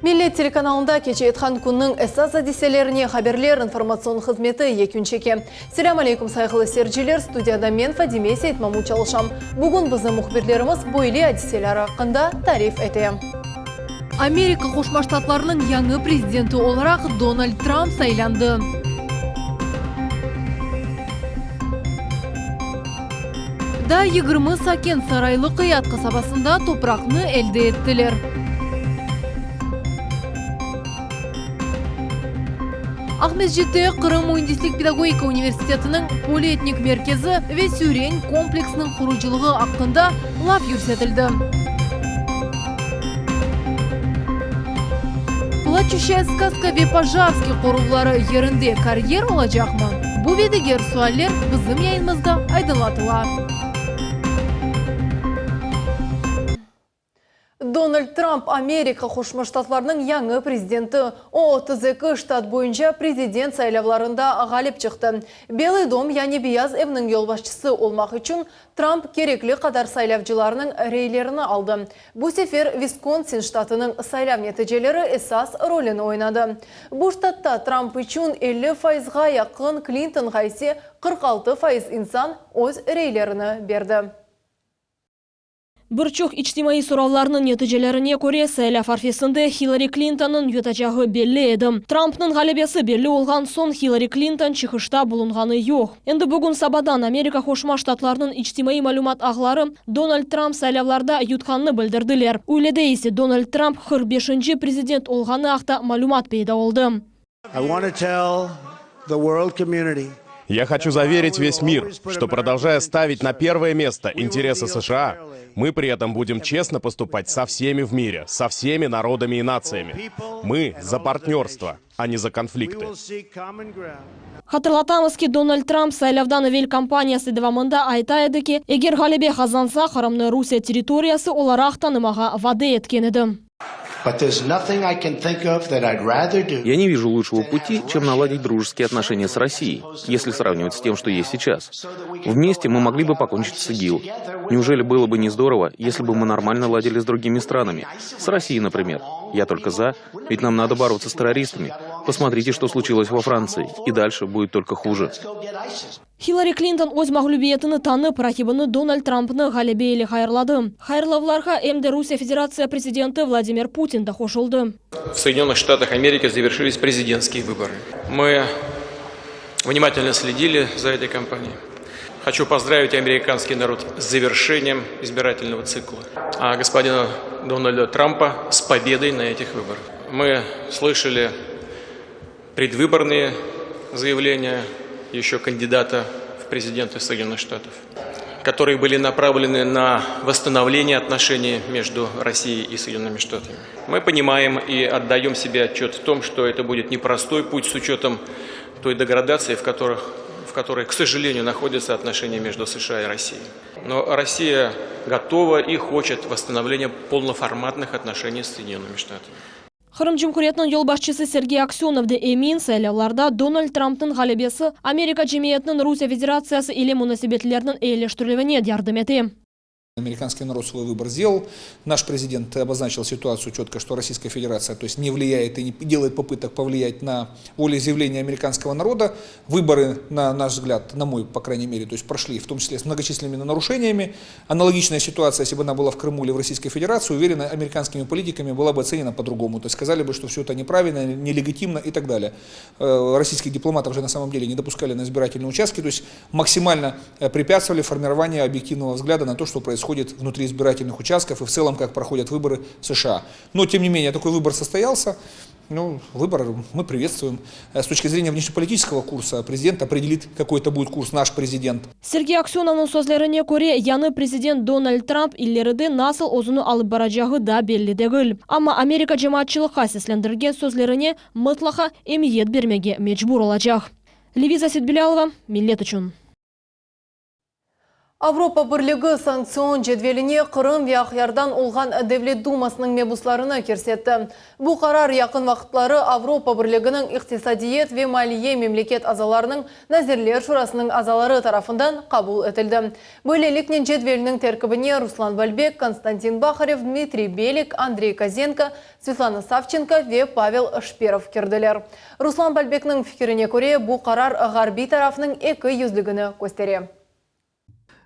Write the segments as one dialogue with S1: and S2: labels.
S1: Millet telekanalında keçeyatqan künniñ esas adiselerine haberler informatsion hızmeti yekün çeke. Selâm aleykum, sayğılı seyirciler, studiyada men, Fadime Seytmamut çalışam. Bugün bizim mühbirlerimiz böyle adiseler aqqında tarif ete. Amerika Qoşma Ştatlarınıñ yañı prezidenti olaraq Donald Tramp saylandı. Daa 20 sakin Saraylı Qıyat qasabasında topraqnı elde ettiler. Aqmescitte Qırım müendislik-pedagogika universitetiniñ polietnik merkezi ve Süren kompleksiniñ qurucılığı aqqında laf yürsetildi. Plaçuşçaya skazka ve Pojarskiy qoruvları yerinde karyer olacaqmı? Bu ve diger sualler bizim yayınımızda aydınlatıla. Donald Tramp, Amerika Qoşma Ştatlarınıñ yañı prezidenti. O, 32 ştat boyunca prezident saylavlarında ğalip çıqtı. Belıy dom, yani Beyaz evniñ yolbaşçısı olmaq içün Tramp kerekli qadar saylavcılarnıñ reylerini aldı. Bu sefer Viskonsin ştatınıñ saylav neticeleri esas rolüni oynadı. Bu ştatta Tramp içün 50 fayızğa yaqın, Klintonğa ise 46 fayız insan öz reylerini berdi.
S2: Bir çoq içtimaiy soravlarnıñ neticelerine köre, saylav arfesinde Hillari Klintonnıñ yutacağı belli edi. Trampnıñ ğalebesi belli olğan soñ Hillari Klinton çıqışta bulunğanı yoq. Endi bugün sabadan Amerika Qoşma Ştatlarınıñ içtimaiy malümat ağları Donald Tramp saylavlarda yutqanını bildirdiler. Üylede ise Donald Tramp qırq beşinci prezident olğanı aqta malümat peyda oldı.
S3: I want to tell the world community
S4: Я хочу заверить весь мир, что продолжая ставить на первое место интересы США, мы при этом будем честно поступать со всеми в мире, со всеми народами и нациями. Мы за партнерство, а не за конфликты.
S2: Hatırlatamız ki, Donald Tramp saylavdan evel kampaniyası devamında ayta edi ki, eger ğalebe qazansa, Qırımnı Rusiye territoriyası olaraq tanımağa vade etken edi.
S5: Я не вижу лучшего пути, чем наладить дружеские отношения с Россией, если сравнивать с тем, что есть сейчас. Вместе мы могли бы покончить с ИГИЛ. Неужели было бы не здорово, если бы мы нормально ладили с другими странами? С Россией, например. Я только за, ведь нам надо бороться с террористами. Посмотрите, что случилось во Франции. И дальше будет только хуже.
S2: Hillari Klinton öz mağlübiyetini tanıp, raqibini Donald Trampnı ğalebe ile hayırladı. Hayırlavlarğa em de Rusiye Federatsiya prezidenti Vladimir Putin da qoşuldı.
S6: В Соединенных Штатах Америки завершились президентские выборы. Мы внимательно следили за этой кампанией. Хочу поздравить американский народ с завершением избирательного цикла, а господина Дональда Трампа с победой на этих выборах. Мы слышали предвыборные заявления еще кандидата в президенты Соединенных Штатов, которые были направлены на восстановление отношений между Россией и Соединенными Штатами. Мы понимаем и отдаем себе отчет в том, что это будет непростой путь с учетом той деградации, в, которых, в которой, к сожалению, находятся отношения между США и Россией. Но Россия готова и хочет восстановления полноформатных отношений с Соединенными Штатами.
S2: Qırım Cumhuriyetiniñ yolbaşçısı Sergey Aksönov de emin, saylavlarda Donald Trampnıñ ğalebesi Amerika cemiyetiniñ Rusiye Federatsiyası ile munasebetleriniñ eyileştirilüvine yardım ete.
S7: Американский народ свой выбор сделал. Наш президент обозначил ситуацию четко, что Российская Федерация то есть, не влияет и не делает попыток повлиять на волеизъявление американского народа. Выборы, на наш взгляд, на мой, по крайней мере, то есть прошли, в том числе с многочисленными нарушениями. Аналогичная ситуация, если бы она была в Крыму или в Российской Федерации, уверена, американскими политиками была бы оценена по-другому. То есть сказали бы, что все это неправильно, нелегитимно и так далее. Э, российских дипломатов же на самом деле не допускали на избирательные участки, то есть максимально э, препятствовали формированию объективного взгляда на то, что происходит внутри избирательных участков и в целом, как проходят выборы в США. Но, тем не менее, такой выбор состоялся. Ну, выбор мы приветствуем. Э, с точки зрения внешнеполитического курса президент определит, какой это будет курс наш президент.
S2: Sergey Aksönovnıñ sözlerine köre, yañı prezident Donald Tramp ileride nasıl özüni alıp baracağı da belli degil. Amma Amerika cemaatçılıqqa seslendirgen sözlerine mıtlaqa emiyet bermege mecbur olacaq. Leviza Setbilâlova, Millet içün.
S1: Avropa Birligi sanktsion cedveline Qırım ve Aqyardan olğan Devlet Dumasınıñ mebuslarını kirsetti. Bu qarar yaqın vaqıtları Avropa Birliginiñ iqtisadiyat ve maliye memleket azalarınıñ Nazirler Şurasınıñ azaları tarafından qabul etildi. Böyleliknen cedvelniñ terkibine Ruslan Balbek, Konstantin Baharev, Dmitriy Belik, Andrey Kozenko, Svetlana Savçenko ve Pavel Şperov kirdiler. Ruslan Balbekniñ fikirine köre, bu qarar ğarbiy tarafnıñ eki yüzlügini köstere.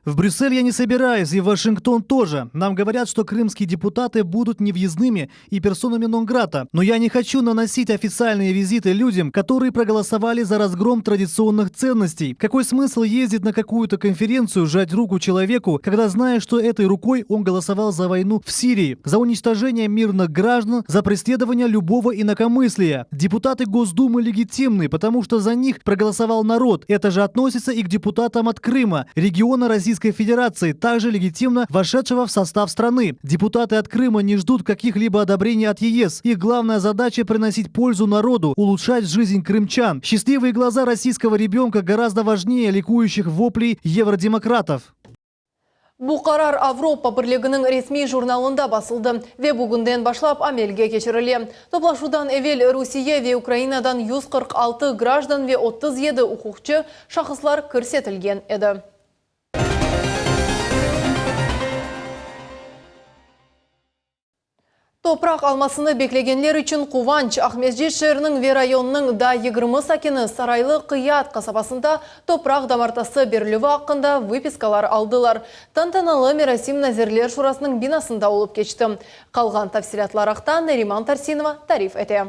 S8: В Брюссель я не собираюсь, и в Вашингтон тоже. Нам говорят, что крымские депутаты будут невъездными и персонами нон-грата. Но я не хочу наносить официальные визиты людям, которые проголосовали за разгром традиционных ценностей. Какой смысл ездить на какую-то конференцию, жать руку человеку, когда знаешь, что этой рукой он голосовал за войну в Сирии, за уничтожение мирных граждан, за преследование любого инакомыслия? Депутаты Госдумы легитимны, потому что за них проголосовал народ. Это же относится и к депутатам от Крыма, региона Российской Федерации, также легитимно вошедшего в состав страны. Депутаты от Крыма не ждут каких-либо одобрений от ЕС. Их главная задача – приносить пользу народу, улучшать жизнь крымчан. Счастливые глаза российского ребенка гораздо важнее ликующих воплей евродемократов.
S1: Bu qarar Avropa Birliginiñ resmiy jurnalında basıldı ve bugünden başlap amelge keçirile. Toplaşuvdan evel Rusiye ve Ukrainadan 146 grajdan ve 37 uquqçı şahıslar kirsetilgen edi. Topraq almasını beklegenler içün quvanç, Aqmescit şeeriniñ ve rayonınıñ daa 20 sakini Saraylı Qıyat qasabasında topraq damartası berilüvi aqqında vıpiskalar aldılar. Tantanalı merasim Nazirler Şurasınıñ binasında olıp keçti. Qalğan tafsilâtlar aqta Nariman Tarsinova tarif ete.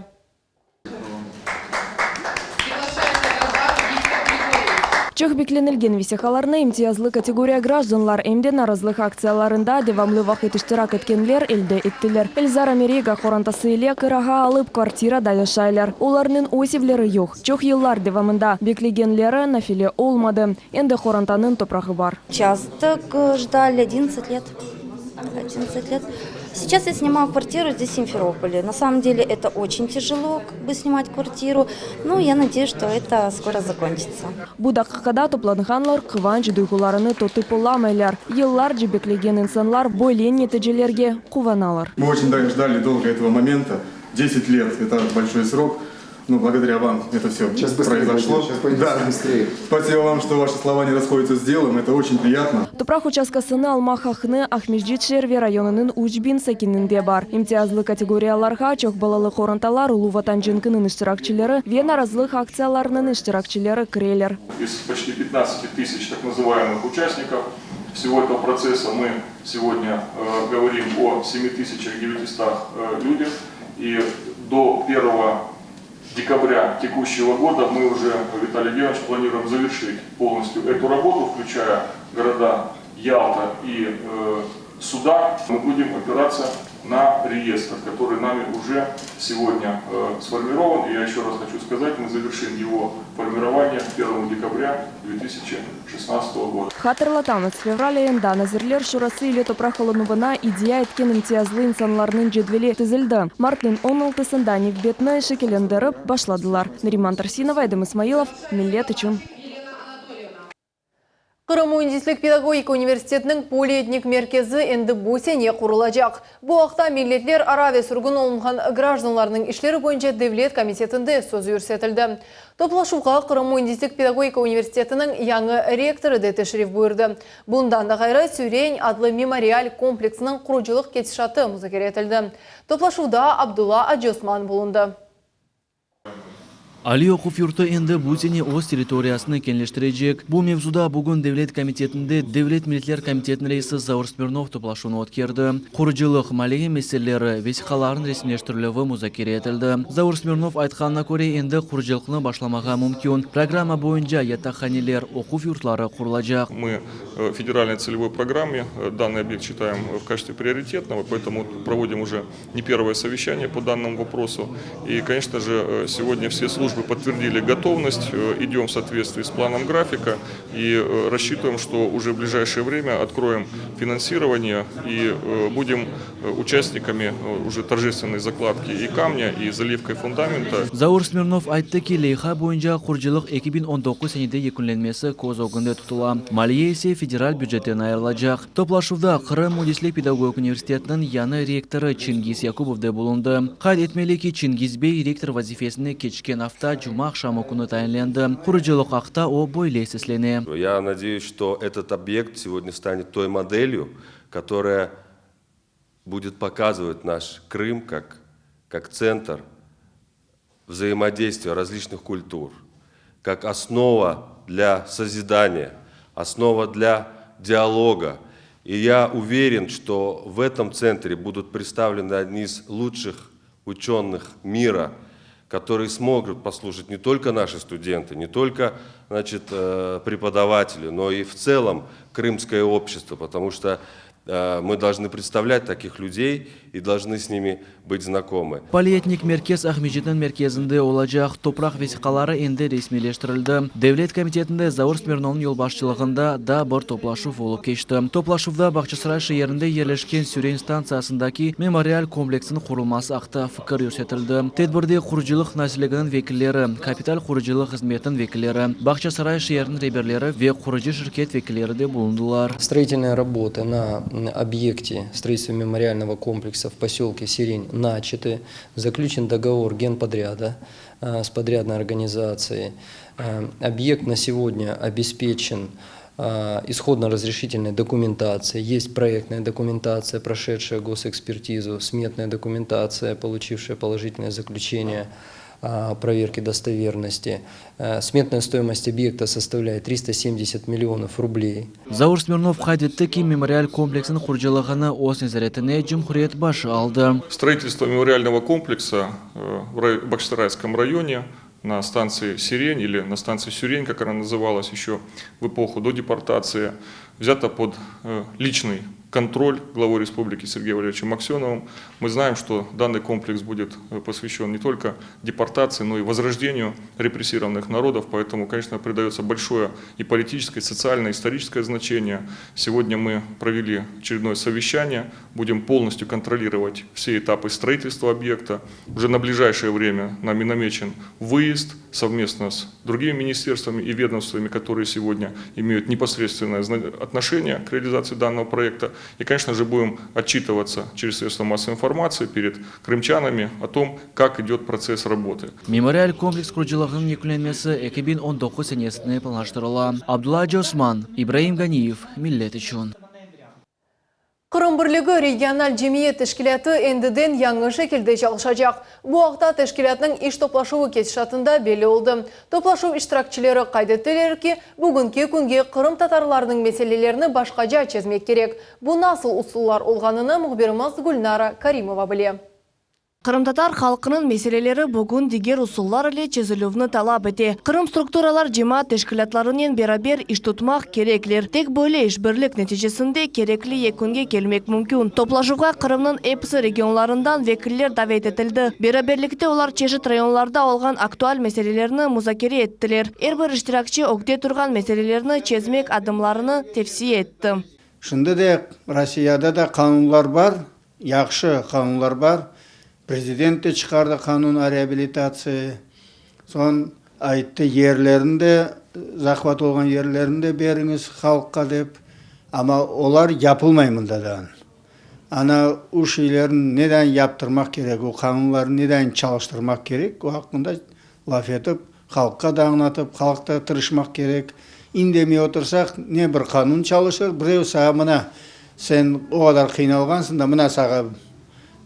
S9: Çoq beklenilgen vesiqalarnı imtiyazlı kategoriya grajdanlar, em de narazılıq aktsiyalarında devamlı vaqıt iştirak etkenler elde ettiler. Elzara Merega qorantası ile kirağa alıp kvartirada yaşaylar. Olarnıñ öz evleri yoq. Çoq yıllar devamında beklegenleri nafile olmadı. Endi qorantanıñ toprağı bar.
S10: Uçastok ždali odinnadtsat let. Odinnadtsat let. Seyças ya snimayu kvartiru zdes v Simferopole. Na samom dele eto oçen tâjelo kak bı snimat kvartiru, no ya nadeyus, çto eto skoro zakonçitsâ.
S9: Bu daqiqada toplanğanlar quvanç duyğularını tutıp olamaylar. Yıllarca beklegen insanlar böyle neticelerge quvanalar.
S11: Мы очень ждали долго этого момента. Десять лет, это большой срок. Ну, благодаря вам это все
S12: Сейчас быстрее
S11: произошло.
S12: пойдет, сейчас пойдет
S11: Да.
S12: всё быстрее.
S11: Спасибо вам, что ваши слова не расходятся с делом. Это очень приятно.
S9: Topraq uçastkasını almaq aqqını Aqmescit şeer ve rayonınıñ 3000 sakininde bar. İmtiyazlı kategoriyalarğa çoq balalı qorantalar, Ulu Vatan cenkiniñ iştirakçileri ve narazılıq aktsiyalarınıñ iştirakçileri kireler.
S13: Из почти 15 тысяч так называемых участников всего этого процесса мы сегодня э, говорим о 7900 э, людях. И до 1 декабря текущего года мы уже, Виталий Геннадьевич, планируем завершить полностью эту работу, включая города Ялта и э, Судак. Мы будем опираться на реестр, который нами уже сегодня э, сформирован. И я еще раз хочу сказать, мы завершим его формирование 1 декабря 2016 года.
S9: Hatırlatamız, fevral ayında Nazirler Şurası ile topraq alınuvına iddia etken imtiyazlı insanlarnıñ cedveli tizildi. Martnıñ 16-sında nevbetni şekillendirip başladılar. Nariman Tarsinova, Edem İsmailov, Millet içün.
S1: Qırım müendislik pedagogika universitetiniñ polietnik merkezi endi bu sene qurulacaq. Bu aqta milletlerara ve sürgün olunğan grajdanlarnıñ işleri boyunca devlet komitetinde söz yürsetildi. Toplaşuvğa Qırım müendislik pedagogika universitetiniñ yañı rektorı de teşrif buyurdı. Bundan da ğayrı, Süreñ adlı memorial kompleksiniñ qurucılıq ketişatı muzakere etildi. Toplaşuvda Abdulla Acıosman bulundı.
S14: Aliy oquv yurtu endi bu sene öz territoriyasını keñleştirecek. Bu mevzuda bugün Devlet komitetinde Devlet milletler komitetiniñ reisi Zaur Smirnov toplaşuvnı ötkerdi. Qurucılıq, maliye meseleleri, vesiqalarnıñ resmiyleştirilüvi muzakere etildi. Zaur Smirnov aytqanına köre, endi qurucılıqnı başlamağa mümkün. Programma boyunca yataqhaneler, oquv yurtları qurulacaq.
S13: Мы в федеральной целевой программе данный объект считаем в качестве приоритетного, поэтому проводим уже не первое совещание по данному вопросу. И, конечно же, сегодня все службы. Службы подтвердили готовность, идем в соответствии с планом графика и рассчитываем, что уже в ближайшее время откроем финансирование и будем участниками уже торжественной закладки и камня, и заливкой фундамента.
S14: Zaur Smirnov ayttı ki, leyha boyunca qurucılıq 2019 senede yekünlenmesi köz ögünde tutula, maliye ise federal bücetten ayırılacaq. Toplaşuvda Qırım müendislik pedagogik universitetiniñ yañı rektorı Çingiz Yakubov da bulundı. Qayd etmeli ki, Çingiz bey rektor vazifesine keçken afta cuma aqşamı künü tayinlendi. Qurucılıq aqta o böyle seslene.
S12: Я надеюсь, что этот объект сегодня станет той моделью, которая будет показывать наш Крым как, как центр взаимодействия различных культур, как основа для созидания, основа для диалога. И я уверен, что в этом центре будут представлены одни из лучших ученых мира, которые смогут послушать не только наши студенты, не только значит, э, преподаватели, но и в целом крымское общество, потому что э, мы должны представлять таких людей и должны с ними быть знакомы.
S14: Faaliyetnik merkez Aqmescitniñ merkezinde olacaq topraq vesiqaları endi resmiyleştirildi. Devlet komitetinde Zaur Smirnovnıñ yolbaşçılığında da bir toplaşuv olıp keçti. Toplaşuvda Bağçasaray şeerinde yerleşken Süren stantsiyasındaki memorial kompleksiniñ qurulması aqta fikir yürsetildi. Tedbirde qurucılıq nazirliginiñ vekilleri, kapital qurucılıq hızmetiniñ vekilleri, Bağçasaray şeeriniñ reberleri ve qurucı şirket vekilleri de bulundılar.
S15: Строительные работы на объекте строительства мемориального комплекса в поселке Сирень начаты. Заключен договор генподряда э, с подрядной организацией. Э, объект на сегодня обеспечен э, исходно-разрешительной документацией, есть проектная документация, прошедшая госэкспертизу, сметная документация, получившая положительное заключение проверки достоверности. Сметная стоимость объекта составляет 370 миллионов рублей.
S14: Zaur Smirnov qayd etti ki, memorial kompleksiniñ qurucılığını öz nezaretine cumhuriyet başı aldı.
S13: Строительство мемориального комплекса в Бахчисарайском районе на станции Сирень или на станции Сюрень, как она называлась еще в эпоху до депортации, взято под личный контроль главой республики Сергеем Валерьевичем Аксеновым. Мы знаем, что данный комплекс будет посвящен не только депортации, но и возрождению репрессированных народов, поэтому, конечно, придается большое и политическое, и социальное, и историческое значение. Сегодня мы провели очередное совещание, будем полностью контролировать все этапы строительства объекта. Уже на ближайшее время нами намечен выезд совместно с другими министерствами и ведомствами, которые сегодня имеют непосредственное отношение к реализации данного проекта. И, конечно же, будем отчитываться через средства массовой информации перед крымчанами о том, как идет процесс работы.
S14: Memorial kompleks qurucılığınıñ yekünlenmesi 2019 senesine planlaştırıla. Abdulla Osman, İbraim Ganiyev, Millet içün.
S1: Qırım Birligi regional cemiyet teşkilâtı endiden yañı şekilde çalışacaq. Bu aqta teşkilâtnıñ iş toplaşuvı ketişatında belli oldı. Toplaşuv iştirakçileri qayd ettiler ki, bugünki künge qırımtatarlarnıñ meselelerini başqaca çezmek kerek. Bu nasıl usullar olğanını mühbirimiz Gülnara Karimova bile.
S9: Qırımtatar halqınıñ meseleleri bugün diger usullar ile çezilüvni talap ete. Qırım strukturalar cemaat teşkilâtlarınen beraber iş tutmaq kerekler. Tek böyle işbirlik neticesinde kerekli yekünge kelmek mümkün. Toplaşuvğa Qırımnıñ episi regionlarından vekiller davet etildi. Beraberlikte olar çeşit rayonlarda olğan aktual meselelerni muzakere ettiler. Er bir iştirakçi ögde turğan meselelerni çezmek adımlarını tevsiye etti.
S3: Şimdi de Rossiyada da qanunlar bar, yahşı qanunlar bar. Prezident de çıqardı qanun o reabilitatsiya. Soñ ayttı yerlerini de захват olğan yerlerini de beriñiz halqqa dep. Amma olar yapılmay mındadan. Ana o şeylerni neden yaptırmaq kerek, o qanunlarnı neden çalıştırmaq kerek, o aqqında laf etip, halqqa da añlatıp, halq da tırışmaq kerek. İndemey otursaq, ne bir qanun çalışır, birev saña mına sen o qadar qıynalğansıñ da, mına saña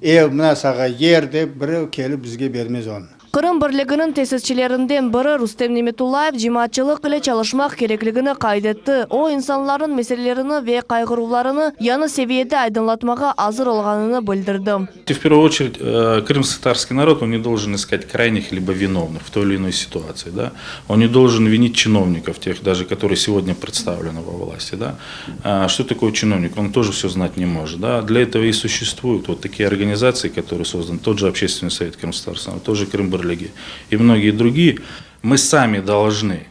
S3: ev, mına saña yer dep birev kelip bizge bermez onı.
S9: Qırım Birliginiñ tesisçilerinden biri Rustem Nimetullayev cemaatçılıq ile çalışmaq kerekligini qayd etti. O, insanlarnıñ meselelerini ve qayğıruvlarını yañı seviyede aydınlatmağa azır olğanını bildirdi.
S16: В первую очередь, э, крымско-татарский народ, он не должен искать крайних либо виновных в той или иной ситуации. Да? Он не должен винить чиновников, тех даже, которые сегодня представлены во власти. Да? А что такое чиновник? Он тоже все знать не может. Да? Для этого и существуют вот такие организации, которые созданы. Тот же Общественный совет крымско-татарского, тоже Крым Берлик. Birligi и многие другие, мы сами должны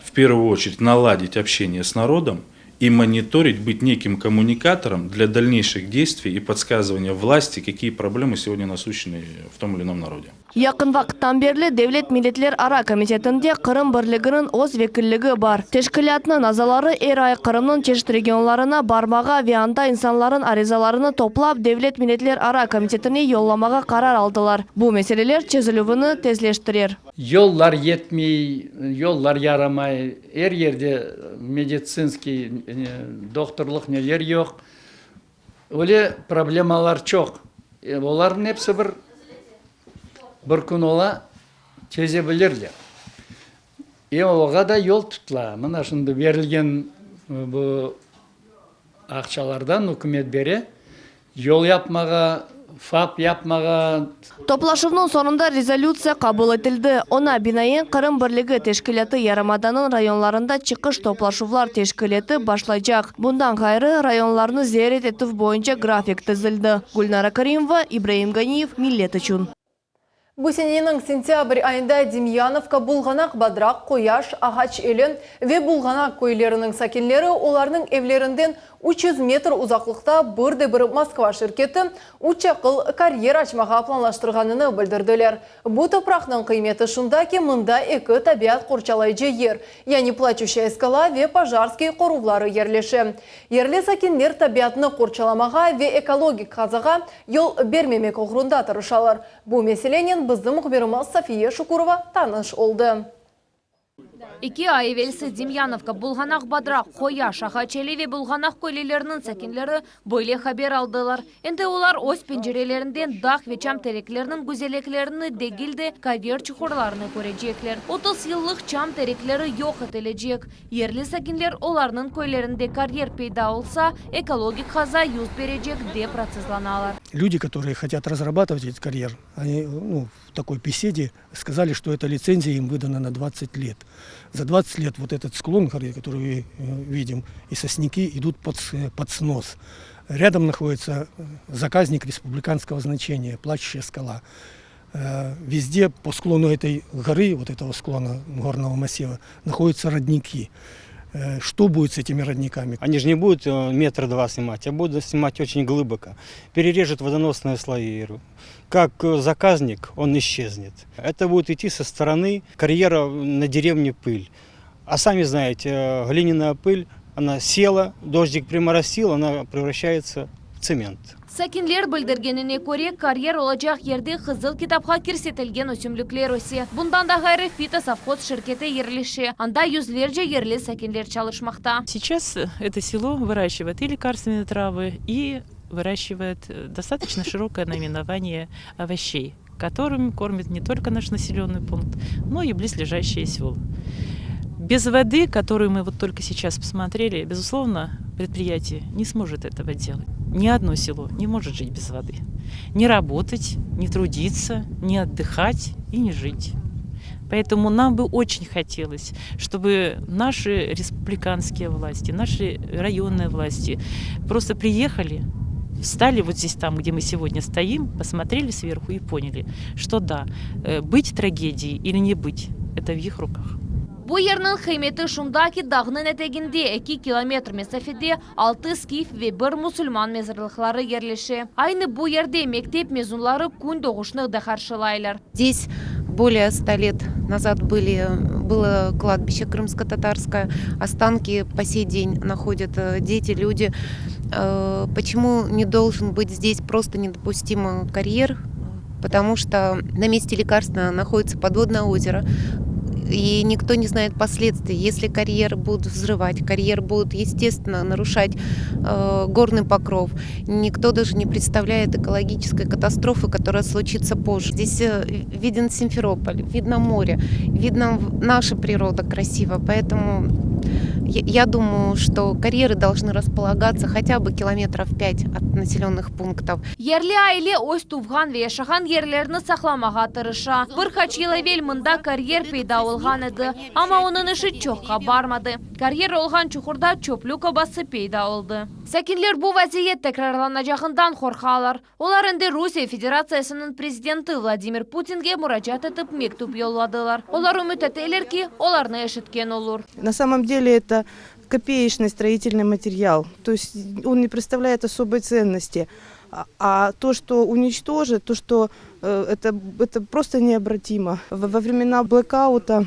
S16: в первую очередь наладить общение с народом и мониторить, быть неким коммуникатором для дальнейших действий и подсказывания власти, какие проблемы сегодня насущны в том или ином народе.
S9: Yaqın vaqıttan berli Devlet milletlerara komitetinde Qırım birliginiñ öz vekilligi bar. Teşkilâtnıñ azaları er ay Qırımnıñ çeşit regionlarına barmağa ve anda insanlarnıñ arizalarını toplap Devlet milletlerara komitetine yollamağa qarar aldılar. Bu meseleler çezilüvini tezleştirer.
S17: Yollar yetmey, yollar yaramay, er yerde meditsinskiy, dohturlıq neler yoq. Öyle problemalar çoq. Olarnıñ episi bir bir kün ola çeze bilirler. E oğa da yol tutula. Mına şimdi berilgen bu aqçalardan ükümet bere, Yol yapmağa, FAP yapmağa.
S9: Toplaşuvnıñ soñunda rezolütsiya qabul etildi. Oña binaen, Qırım Birligi teşkilâtı yarımadanıñ rayonlarında çıqış toplaşuvlar teşkil etip başlaycaq. Bundan ğayrı, rayonlarnı ziyaret etüv boyunca grafik tizildi. Gülnara Karimova, İbraim Ganiyev, Millet içün.
S1: Bu seneniñ sentâbr ayında Demyanovka, Bulğanaq Badraq, Qoyaş, Ağaç Eli ve Bulğanaq köyleriniñ sakinleri olarnıñ evlerinden 300 metr uzaqlıqta bir de bir Moskva şirketi üç çaqıl karyer açmağa planlaştırğanını bildirdiler. Bu topraqnıñ qıymeti şunda ki, mında eki tabiat qorçalayıcı yer, yani Plaçuşaya skala ve Pojarskiy qoruvları yerleşe. Yerli sakinler tabiatnı qorçalamağa ve ekologik qazağa yol bermemek oğrunda tırışalar. Bu meselenen bizim mühbirimiz Safiye Şukurova tanış oldı.
S18: Eki ay evelsi Demyanovka, Bulğanaq Badraq, Qoyaş, Ağaç Eli ve Bulğanaq köyleriniñ sakinleri böyle haber aldılar. Endi olar öz pencerelerinden dağ ve çam terekleriniñ güzelliklerini degil de, karyer çuqurlarını körecekler. 30 yıllıq çam terekleri yoq etilecek. Yerli sakinler olarnıñ köylerinde karyer peyda olsa, ekologik qaza yüz berecek, dep raatsızlanalar.
S19: Люди, которые хотят разрабатывать этот карьер, они, ну, в такой беседе сказали, что эта лицензия им выдана на 20 лет. За 20 лет вот этот склон горы, который мы видим, и сосняки идут под, под снос. Рядом находится заказник республиканского значения, Плачущая скала. Везде по склону этой горы, вот этого склона горного массива, находятся родники. Что будет с этими родниками?
S20: Они же не будут метр два снимать, а будут снимать очень глубоко. Перережут водоносные слои. Как заказник он исчезнет. Это будет идти со стороны карьера на деревне пыль. А сами знаете, глиняная пыль, она села, дождик приморосил, она превращается в цемент.
S18: Sakinler bildirgenine köre, karyer olacaq yerde Qızıl kitapqa kirsetilgen ösümlikler öse. Bundan da ğayrı Fitosovhoz şirketi yerleşe. Anda yüzlerce yerli sakinler çalışmaqta.
S21: Сейчас это село выращивает и лекарственные травы, и выращивает достаточно широкое наименование овощей, которыми кормит не только наш населенный пункт, но и близлежащие села. Без воды, которую мы вот только сейчас посмотрели, безусловно, предприятие не сможет этого делать. Ни одно село не может жить без воды. Не работать, не трудиться, не отдыхать и не жить. Поэтому нам бы очень хотелось, чтобы наши республиканские власти, наши районные власти просто приехали, встали вот здесь там, где мы сегодня стоим, посмотрели сверху и поняли, что да, быть трагедией или не быть, это в их руках.
S18: Bu yerniñ qıymeti şunda ki, dağnıñ eteginde 2 kilometr mesafede 6 skif ve bir musulman mezarlıqları yerleşe. Aynı bu yerde mektep mezunları kün doğuşnı da qarşılaylar.
S22: Здесь более 100 лет назад были, было кладбище крымско-татарское. Останки по сей день находят дети, люди. Почему не должен быть здесь просто недопустимо карьер? Потому что на месте лекарства находится подводное озеро, и никто не знает последствий. Если карьер будут взрывать, карьер будут, естественно, нарушать э, горный покров. Никто даже не представляет экологической катастрофы, которая случится позже. Здесь э, виден Симферополь, видно море, видно наша природа красиво, поэтому я, я думаю, что карьеры должны располагаться хотя бы километров 5 от населенных пунктов.
S18: Yerli aile öz tuvğan ve yaşağan yerlerini saqlamağa tırışa. Bir qaç yıl evel mında karyer peyda olğan edi. Amma onıñ işi çoqqa barmadı. Karyer olğan çuqurda çöplük obası peyda oldı. Sakinler bu vaziyet tekrarlanacağından qorqalar. Olar endi Rusiye Federatsiyasınıñ prezidenti Vladimir Putinge muracaat etip mektüp yolladılar. Olar ümüt eteler ki, olarnı eşitken olur.
S4: На самом деле это копеечный строительный материал, то есть он не представляет особой ценности. А то, что уничтожит, то, что это, это просто необратимо. Во времена блэкаута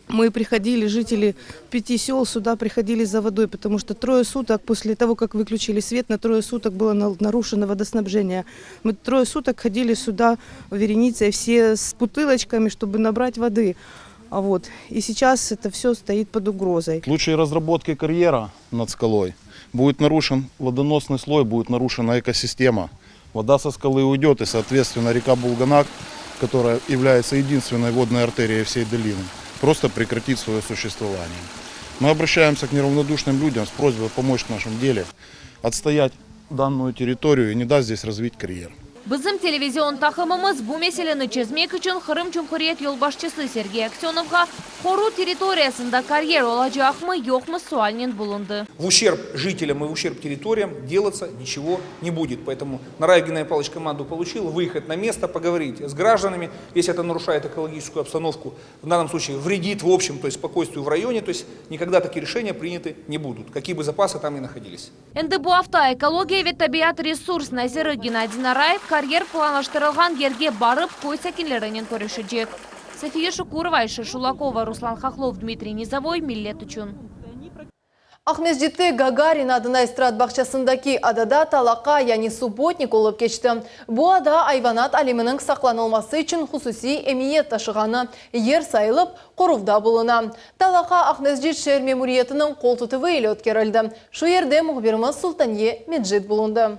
S4: мы приходили, жители пяти сел сюда приходили за водой, потому что трое суток после того, как выключили свет, на трое суток было нарушено водоснабжение. Мы трое суток ходили сюда вереницей все с бутылочками, чтобы набрать воды. А вот. И сейчас это все стоит под угрозой.
S5: В случае разработки карьера над скалой будет нарушен водоносный слой, будет нарушена экосистема. Вода со скалы уйдет, и, соответственно, река Булганак, которая является единственной водной артерией всей долины, просто прекратит свое существование. Мы обращаемся к неравнодушным людям с просьбой помочь в нашем деле, отстоять данную территорию и не дать здесь развить карьер.
S18: Bizim televizion taqımımız bu meseleni çezmek içün Qırım Cumhuriyet yolbaşçısı Sergey Aksenovğa qoruq territoriyasında karyer olacaqmı, yoqmı sualinen bulundı.
S7: В ущерб жителям и в ущерб территориям делаться ничего не будет. Поэтому Нараев Геннадий Павлович команду получил, выехать на место, поговорить с гражданами, если это нарушает экологическую обстановку, в данном случае вредит в общем, то есть спокойствию в районе, то есть никогда такие решения приняты не будут, какие бы запасы там ни находились.
S18: Endi bu afta ekologiya ve tabiat resurs naziri Gennadiy Narayev karyer planlaştırılğan yerge barıp köy sakinlerinen körüşecek. София Шукурова, Айша Шулакова, Руслан Хохлов, Дмитрий Низовой, Millet içün.
S1: Aqmescitte Gagarin adına istiraat bağçasındaki adada talaqa, yani subbotnik olıp keçti. Bu ada ayvanat aleminiñ saqlanılması içün hususiy emiyet taşığanı yer sayılıp, qoruvda buluna. Talaqa Aqmescit şeer memuriyetiniñ qol tutuvı ile ötkerildi. Şu yerde mühbirimiz Sultaniye Mecit bulundı.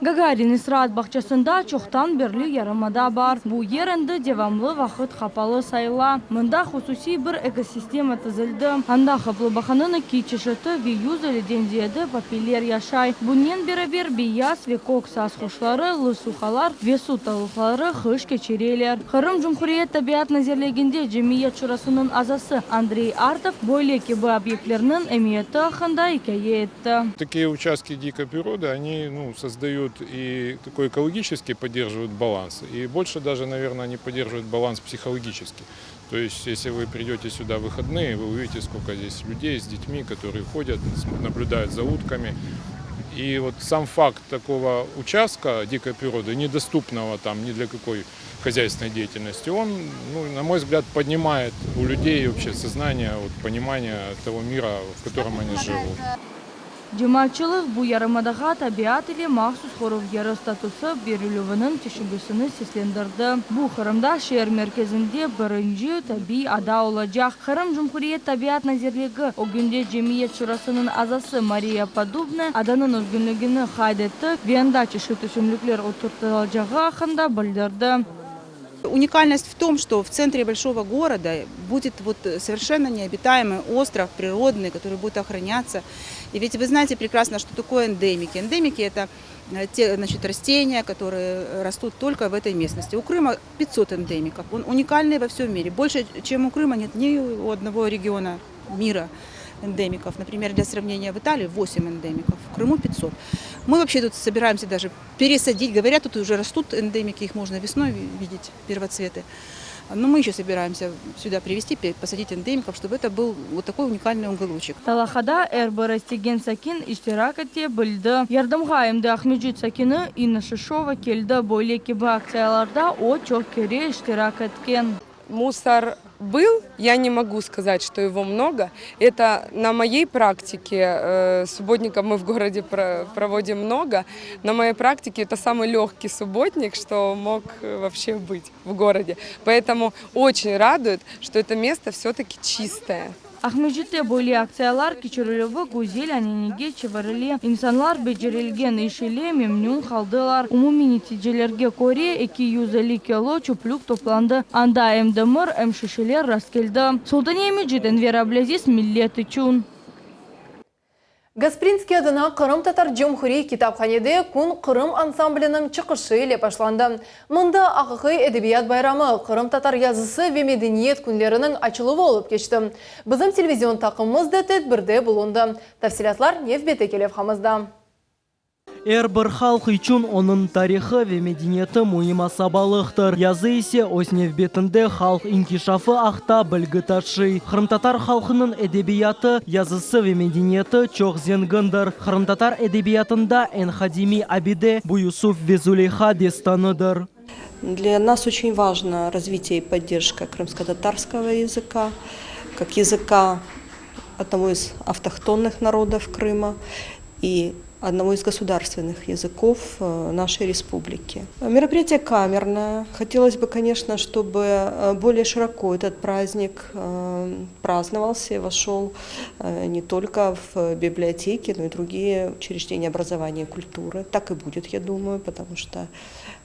S23: Gagarin istiraat bağçasında çoqtan berli yarımada bar. Bu yer endi devamlı vaqıt qapalı sayıla. Mında hususiy bir ekosistema tizildi. Anda qaplıbağanıñ eki çeşiti ve 150-den ziyade papiyler yaşay. Bunen beraber beyaz ve kök saz quşları, lısuhalar ve suv tavuqları qış keçireler. Qırım Cumhuriyet tabiat nazirliginde cemiyet şurasınıñ azası Andrey Artov böyle kibi obyektlerniñ emiyeti aqqında ikâye etti.
S24: Такие участки дикой природы, они ну, создают и такой экологический поддерживают баланс, и больше даже, наверное, они поддерживают баланс психологический. То есть, если вы придете сюда в выходные, вы увидите, сколько здесь людей с детьми, которые ходят, наблюдают за утками. И вот сам факт такого участка дикой природы, недоступного там ни для какой хозяйственной деятельности, он, ну, на мой взгляд, поднимает у людей вообще сознание, вот, понимание того мира, в котором они живут.
S23: Cemaatçılıq bu yarımadağa tabiat ile mahsus qoruv yeri statusı berilüviniñ teşebbüsini seslendirdi. Bu Qırımda şeer merkezinde birinci tabiiy ada olacaq. Qırım Cumhuriyet tabiat nazirligi ögünde cemiyet şurasınıñ azası Mariya Poddubnaya adanıñ özgünligini qayd etti ve anda çeşit ösümlikler oturtılacağı aqqında bildirdi.
S25: Уникальность в том, что в центре большого города будет вот совершенно необитаемый остров природный, который будет охраняться. И ведь вы знаете прекрасно, что такое эндемики. Эндемики – это те значит, растения, которые растут только в этой местности. У Крыма 500 эндемиков. Он уникальный во всем мире. Больше, чем у Крыма, нет ни у одного региона мира эндемиков. Например, для сравнения, в Италии 8 эндемиков, в Крыму 500. Мы вообще тут собираемся даже пересадить. Говорят, тут уже растут эндемики, их можно весной видеть, первоцветы. Но мы еще собираемся сюда привезти, посадить эндемиков, чтобы это был вот такой уникальный уголочек.
S23: Talaqada er bir istegen sakin iştirak ete bildi. Yardımğa em de Aqmescit sakini Inna Şişova keldi. Böyle kibi aktsiyalarda o çoq kere iştirak etken.
S26: Мусор был, я не могу сказать, что его много. Это на моей практике, субботников мы в городе проводим много, на моей практике это самый легкий субботник, что мог вообще быть в городе. Поэтому очень радует, что это место все-таки чистое.
S23: Aqmescitte böyle aktsiyalar keçirilüvi güzel ananege çevirile. İnsanlar becerilgen iş ile memnün qaldılar. Umumiy neticelerge köre 250 kilo çöplük toplandı. Anda em demir, em şişeler rastkeldi. Sultaniye Mecit, Enver Ablâziz, Millet içün.
S1: Gasprinskiy adına Qırımtatar cumhuriy kitaphanede Kün Qırım ansambliniñ çıqışı ile başlandı. Mında aqiqiy edebiyat bayramı, qırımtatar yazısı ve medeniyet künleriniñ açıluvı olıp keçti. Bizim televizion taqımımız da tedbirde bulundı. Tafsilâtlar nevbetteki levhamızda.
S2: Er bir halq içün onıñ tarihı ve medeniyeti müim asabalıqtır. Yazı ise, öz nevbetinde, halq inkişafı aqta bilgi taşıy. Qırımtatar halqınıñ edebiyatı, yazısı ve medeniyeti çoq zengindir. Qırımtatar edebiyatında eñ qadimiy abide, bu Yusuf ve Zuleyha destanıdır.
S6: Для нас очень важно развитие и поддержка крымско-татарского языка, как языка одного из автохтонных народов Крыма и одного из государственных языков э, нашей республики. Мероприятие камерное. Хотелось бы, конечно, чтобы э, более широко этот праздник э, праздновался и вошел не только в библиотеки, но и другие учреждения образования и культуры. Так и будет, я думаю, потому что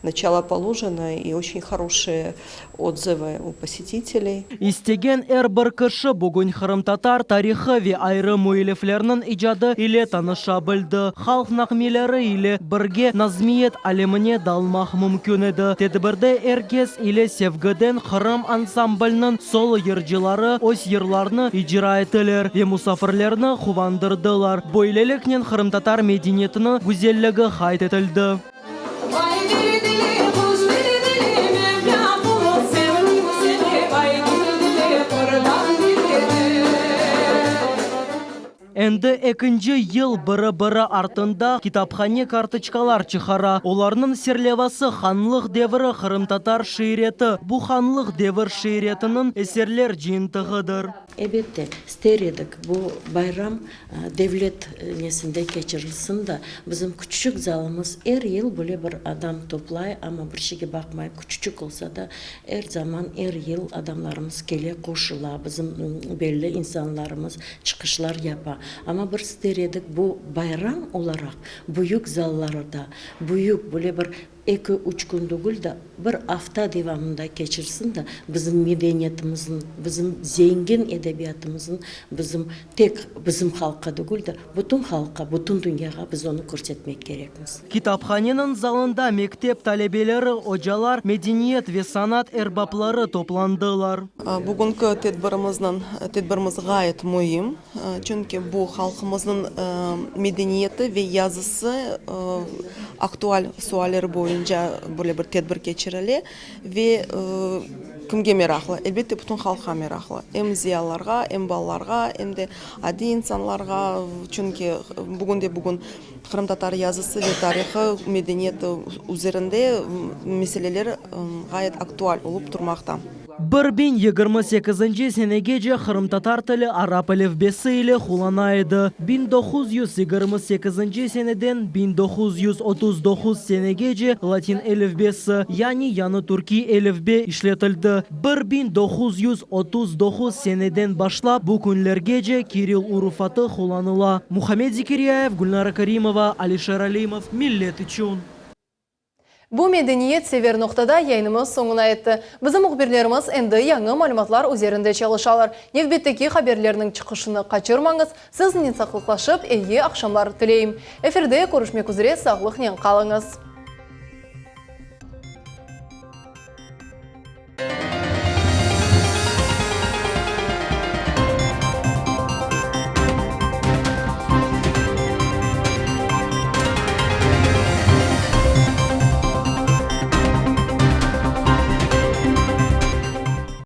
S6: начало положено и очень хорошие отзывы у посетителей.
S2: İstegen er bir kişi bugün qırımtatar tarihı ve ayrı müelliflerniñ icadı ile tanışa bildi. Halq nağmeleri ile birge nazmiyet alemine dalmaq mümkün edi. Tedbirde er kes ile sevgiden Qırım ansamblniñ solo yırcıları öz yırlarını icra ettiler ve musafirlerni quvandırdılar. Böyleliknen qırımtatar medeniyetiniñ güzelligi qayd etildi. Endi ekinci yıl biri-biri artında kitaphane kartoçkalar çıqara. Olarnıñ serlevası Hanlıq devri qırımtatar şiireti. Bu hanlıq devir şiiretiniñ eserler cıyıntığıdır.
S8: Elbette, ister edik, bu bayram Devlet nesinde keçirilsin da, bizim küçüçük zalımız er yıl böyle bir adam toplay, amma bir şeyge baqmay, küçüçük olsa da, er zaman, er yıl adamlarımız kele, qoşula, bizim belli insanlarımız çıqışlar yapa. Amma bir ister edik, bu bayram olaraq büyük zallarda, büyük böyle bir Eki, üç kün degil de, bir afta devamında keçirsin de, bizim medeniyetimizni, bizim zengin edebiyatımıznı bizim tek bizim halqqa degil de, bütün halqqa, bütün dünyağa biz onı körsetmek kerekmiz.
S2: Kitaphaneniñ zalında mektep talebeleri, ocalar, medeniyet ve sanat erbapları toplandılar.
S10: Bugünki tedbirimizniñ tedbirimiz ğayet müim. Çünki bu halqımıznıñ medeniyeti ve yazısı aktual sualleri boyunca böyle bir tedbir keçirile ve kimge meraqlı? Elbette, bütün halqqa meraqlı, em ziyalılarğa, em balalarğa, em de adiy insanlarğa, çünki bugünde-bugün qırımtatar yazısı ve tarihı, medeniyeti üzerinde meseleler ğayet aktual olıp turmaqta.
S2: 1028 senegece qırımtatar tili arap elifbesi ile qullana edi. 1928 seneden 1939 senegece latin elifbesi, yani yañı türkiy elifbe işletildi. 1939 seneden başlap bu künlergece kiril urufatı qullanıla. Muhammed Zekiryayev, Gülnara Karimova, Alişer Alimov, Millet içün.
S1: Bu Medeniyet sever noqtada yayınımız soñuna yetti. Bizim mühbirlerimiz endi yañı malümatlar üzerinde çalışalar. Nevbetteki haberlerniñ çıqışını qaçırmañız. Siznen saqlıqlaşıp, eyi aqşamlar tileyim. Efirde körüşmek üzre sağlıqnen qalıñız.